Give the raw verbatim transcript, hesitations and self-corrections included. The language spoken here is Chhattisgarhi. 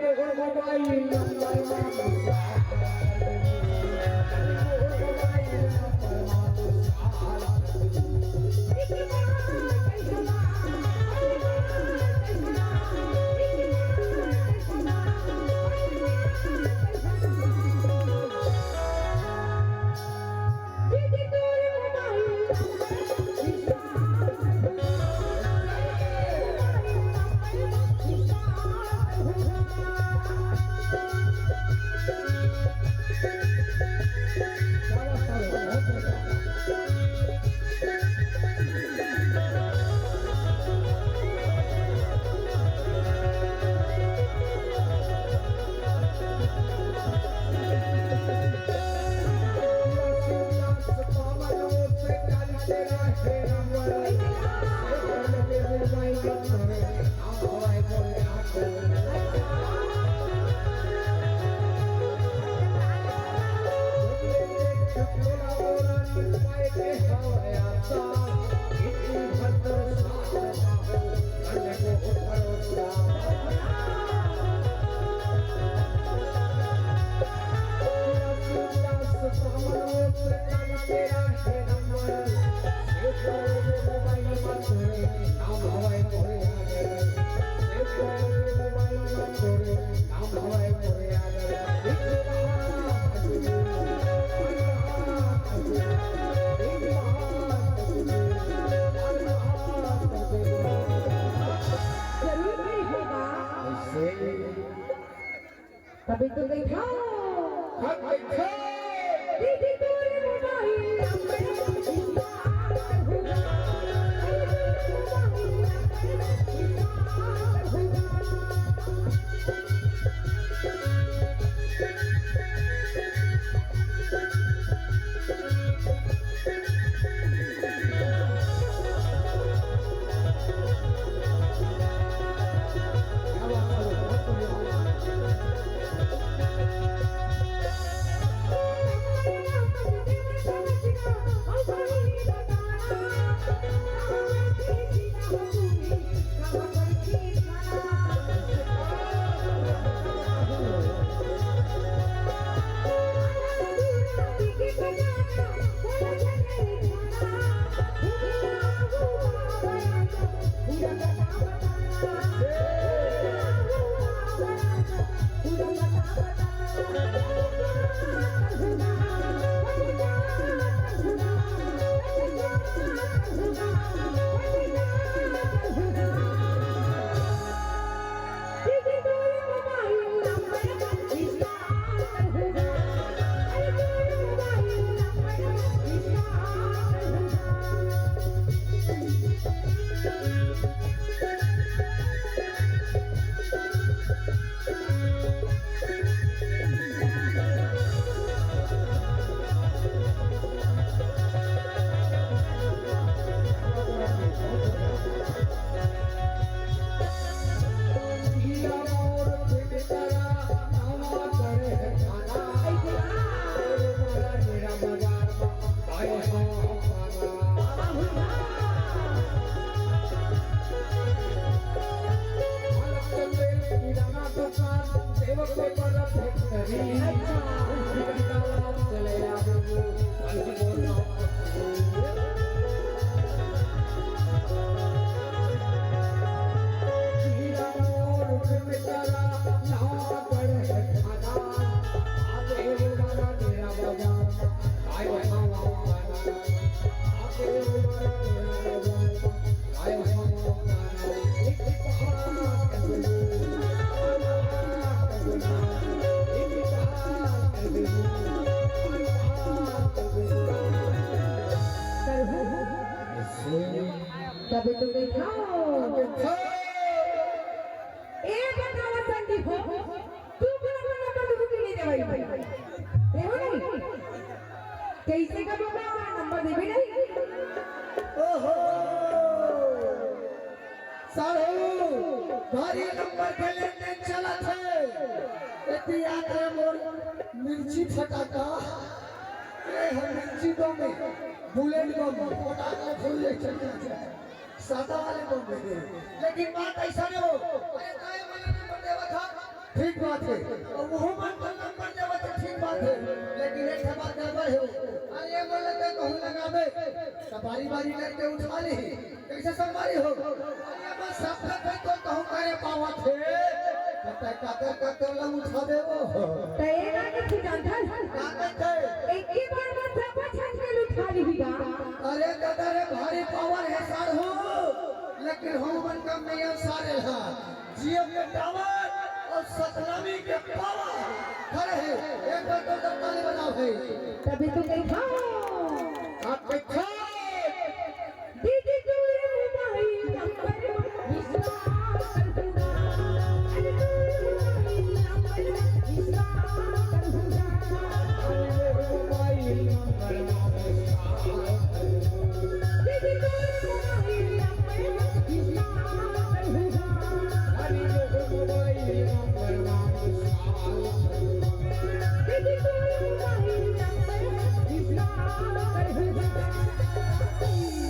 जरूर नहीं होगा। तभी तो बैठा। तभी तो बैठा। ए बतावा संदीप हो, तू मोला अपन नंबर देबो कि नहीं देवई? देबो नहीं? कैसे का बाबा नंबर देबे नहीं? ओहो! साढ़ू, भारी नंबर के लेन देन चलत हे। एती याद हे मोर मिर्ची फटाका। ए, हम मिर्ची बम में, बुलेट बम, फटाका फूल ले चल जाते हैं। सादा वाले बम में दे। लेकिन बात ऐसा नहीं हो। अरे, काय मना नंबर देवा था? ठीक बात हे। अउ ओहू मन तो नंबर लेवत हे, ठीक बात हे, लेकिन एक ठे बात गड़बड़ हे। अरे ये मन लगे कहूँ लगाबे, त बारी बारी करके उठा ली। कैसे संगवारी हो? अरे बस सब तक तो कहूँ करे पावत हे। त तैं काकर काकर ला उठा देबो। त ये ना कि जानथस। का कहथे? एक ही बार में सब छन के उठा ली गा। अरे दादा रे, भारी पावर हे साढ़ू, लेकिन हम मन कम नहीं हे सारे ला। जियो के टावर अउ सतनामी के पावर खड़े हे। एक बार जोरदार ताली बजाओ भाई। तभी तो कही था। आप कही था। दीदी तू मोबाइल नंबर विश्वास कर दूंगा। अरे तू मोबाइल नंबर विश्वास कर दूंगा। अरे मोबाइल नंबर विश्वास कर दूंगा। दीदी तू मोबाइल नंबर विश्वास कर दूंगा। अरे मोबाइल नंबर विश्वास कर दूंगा। दीदी तू मोबाइल नंबर विश्वास कर दूंगा।